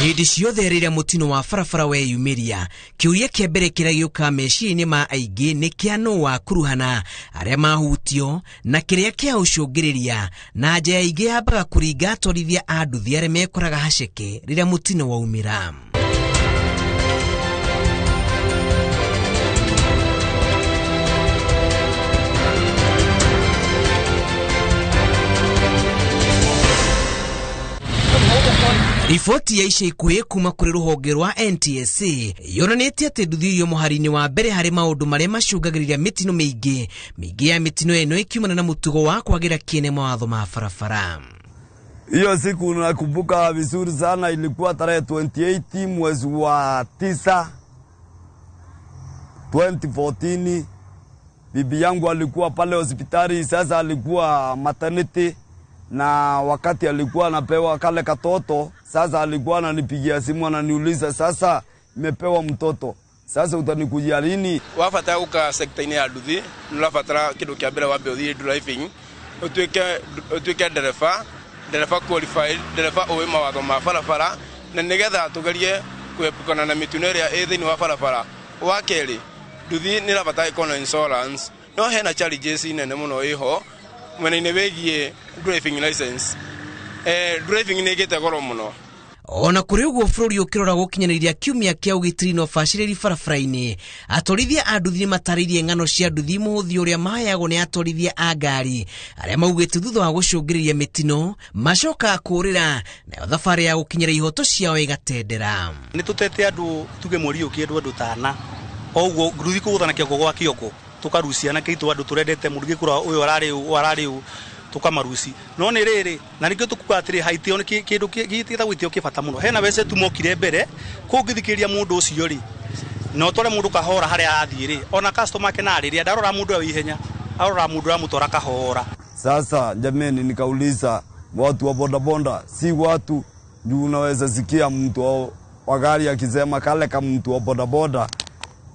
Hĩndĩ ciothe rĩrĩa mũtino wa barabara weyumĩria, kĩũria kĩa mbere kĩrĩa gĩũkaga meciria-inĩ ma aingĩ nĩ kĩa nũ wakuruhana, arĩa mahutio, na kĩrĩa kĩa ũcũngĩrĩria, na nja ya aingĩ yambaga kũringa atwarithia a nduthi arĩa mekoraga haceke rĩrĩa mũtino waumĩra. Riboti ya ica ikuhĩ kuma kũrĩ rũhonge rwa NTSA yonanĩtie atĩ nduthi iyo mũhari-inĩ wa mbere harĩ maũndũ marĩa macũngagĩrĩria mĩtino mĩingĩ. Mĩingĩ ya mĩtino ĩno ĩkiumana na mũtugo wa kwagĩra kĩene mawatho ma barabara. Hiyo siku nakumbuka vizuri sana, ilikuwa tarehe 28 mwezi wa 9 2014. Bibi yangu alikuwa pale hospitali, sasa alikuwa maternity, na wakati alikuwa anapewa kale katoto, sasa alikuwa ananipigia simu ananiuliza, sasa nimepewa mtoto, sasa utanikujia lini? Wabatara guka sekta-inĩ ya nduthi, nĩũrabatara kĩndũ kĩa mbere wambe ũthiĩ driving, ũtuĩke ndereba, ndereba qualified, ndereba ũĩ mawatho ma barabara, na nĩgetha tũgerie kuepukana na mĩtino ĩrĩa ĩ thĩinĩ wa barabara. Wa kerĩ, nduthi nĩĩrabatara ĩkorwo na insurance, no hena challenges nene mũno ĩho mwena-inĩ wĩgiĩ driving license. Driving nĩ ĩgĩte goro mũno. Ona kũrĩ ũguo bũrũri ũkĩrora gũkinyanĩria kiumia kĩa ũgitĩri na ũbacĩrĩri barabara-inĩ, atwarithia a nduthi nĩmatarĩirie ng'ano cia nduthi mũhũthĩ ũrĩa maheagwo nĩ atwarithia a ngari arĩa maugĩte thutha wa gũcũngĩrĩria mĩtino macokaga kũũrĩra, nayo thabarĩ ya gũkinyĩra ihoto ciao ĩgatendera. Nĩ tũtete andũ tuge mweri ũyũ kĩndũ andũ tana oguo nduthi kũgũthana kĩongo gwa kĩongo tũkarucia na kĩitũ andũ tũrendete mũndũ gĩkũra ũyũ ararĩ ũyũ ararĩ ũyũ tukamaruci no nĩ rĩrĩ na nĩkĩo tũkuga atĩrĩ haitĩo nĩ kĩndũ gĩtagwo itĩo kĩ bata mũno. Hena wece tu mokire mbere kũngĩthikĩrĩria mũndũ ũcio rĩ na ũtware mũndũ kahora harĩa arathiĩ rĩ, ona customer ake na rĩrĩa ndarora mũndũ ũrĩa wĩ ihenya, arora mũndũ ũrĩa amũtwara kahora. Sasa jameni, nikauliza watu wa bodaboda, si watu juu unaweza sikia mtu wa gari akisema kale kama mtu wa bodaboda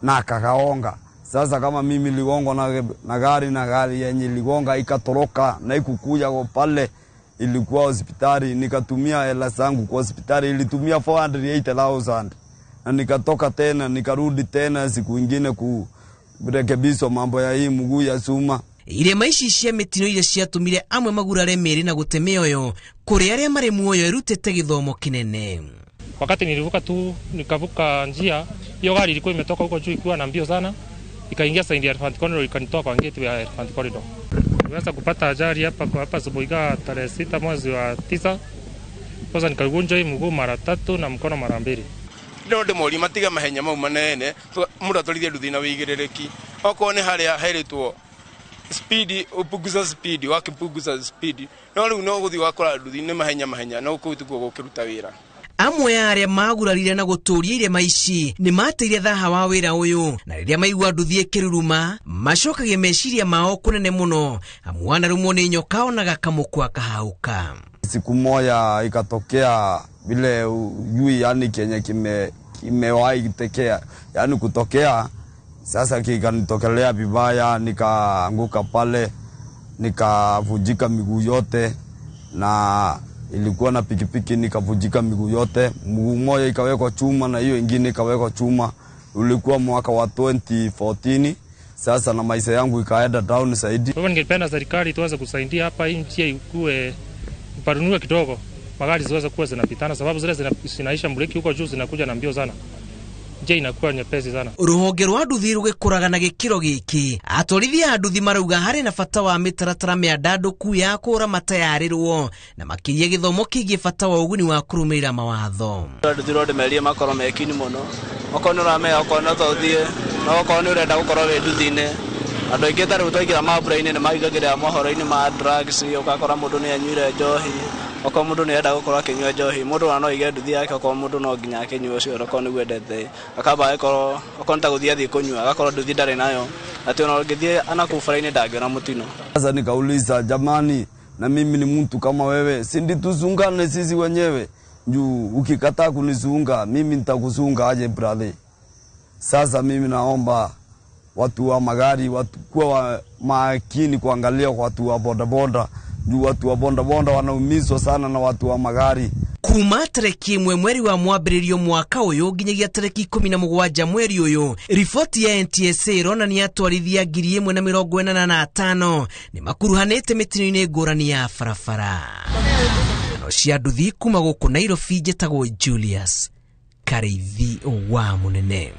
na kakaonga. Sasa kama mimi niligonga na gari, na gari yenye niligonga ikatoroka na ikukuja kwa pale, ilikuwa hospitali, nikatumia hela zangu kwa hospitali, ilitumia 408,000 na nikatoka tena nikarudi tena siku nyingine kurekebisha mambo ya hii mguu ya suma. Irema ici cia mĩtino iria ciatũmire amwe magurare mĩĩrĩ na gũte mĩoyo kũrĩ arĩa marĩ muoyo ĩrutĩte gĩthomo kĩnene. Wakati nilivuka tu nikavuka njia, hiyo gari ilikuwa imetoka huko juu ikiwa na mbio sana, ikaingia side ya Elephant Corridor, ikanitoa kwa gate ya Elephant Corridor. Niliweza kupata ajali hapa kwa hapa Subuiga tarehe 6 mwezi wa 9. Kwanza nikagunja hii mguu mara 3 na mkono mara 2. No ndĩmorie matiga mahenya mau manene, mũndũ atwarithie nduthi na wĩigĩrĩrĩki. Okorwo nĩ harĩa herĩtwo speed, upunguza speed, wakipunguza speed. No rĩu no gũthiĩ wakora nduthi nĩ mahenya mahenya, no kũu tiguo gũkĩruta wĩra. Amwe a arĩa magurarire na gũtũria irema ici nĩ mateire thaha wa wĩra ũyũ, na rĩrĩa maigua nduthi ĩkĩruruma macokagia meciria mao kũnene mũno, amu wanarũmwo nĩ nyoka onaga kamũkwa kahauka. Siku moja ikatokea vile ujui, yani kenye kimewahi tekea, yani kutokea. Sasa kikanitokelea vibaya, nikaanguka pale, nikavunjika miguu yote, na ilikuwa na pikipiki nikavunjika miguu yote. Mguu mmoja ikawekwa chuma na hiyo ingine ikawekwa chuma. Ulikuwa mwaka wa 2014. Sasa na maisha yangu ikaenda down zaidi. Kwa hivyo ningependa serikali tuweze kusaidia hapa, hii njia ikue ipanuliwe kidogo, magari ziweze kuwa zinapitana, sababu zile zinaisha mbreki huko juu zinakuja na mbio sana, njia inakuwa nyepesi sana. Rũhonge rwa nduthi rũgĩkũraga na gĩkĩro gĩkĩ, atwarithia a nduthi marauga harĩ na bata wa mĩtaratara mĩandandũku ya kũũra matayarĩrwo, na makĩria gĩthomo kĩgiĩ bata wa ũguni wa kũrũmĩrĩra mawatho. Nduthi no ndĩmerie makorwo mekini mũno, okorwo nĩ ũramenya, okorwo no ũthiĩ, no okorwo nĩ ũrenda gũkorwo wĩ nduthi-inĩ. Andũ aingĩ ta rĩu twaingĩra mambura-inĩ nĩ maingagĩrĩra mohoro-inĩ ma drugs, ũgakora mũndũ nĩ anyuire njohi, okorwo mũndũ nĩ arenda gũkorwo akĩnyua njohi, mũndũ ona no aige nduthi yake, okorwo mũndũ no nginya akĩnyue ũcio, okorwo nĩguo endete, akamba agĩkorwo, okorwo nĩ ta gũthiĩ athiĩ kũnyua, agakorwo nduthi ndarĩ nayo, atĩ ona ũngĩthiĩ ana kũu bara-inĩ ndangĩona mũtino. Sasa nikauliza, jamani, na mimi ni mtu kama wewe, si ndi tuzungane sisi wenyewe? Juu ukikataa kunizunga mimi nitakuzunga aje brother? Sasa mimi naomba watu wa magari watu kuwa makini kuangalia watu wa bodaboda. Juu watu wa bondabonda wanaumizwa sana na watu wa magari. Kuma tarĩki 1 mweri wa mwambĩrĩrio mwaka ũyũ nginyagia tarĩki 17 mweri ũyũ, riboti ya NTSA ĩronania atwarithia 1,085 nĩ makuruhanĩte mĩtino-inĩ ngũrani ya barabara. Ng'ano cia nduthi kuma gũkũ Nairobi, njĩtagwo Julius Karĩithi wa Mũnene.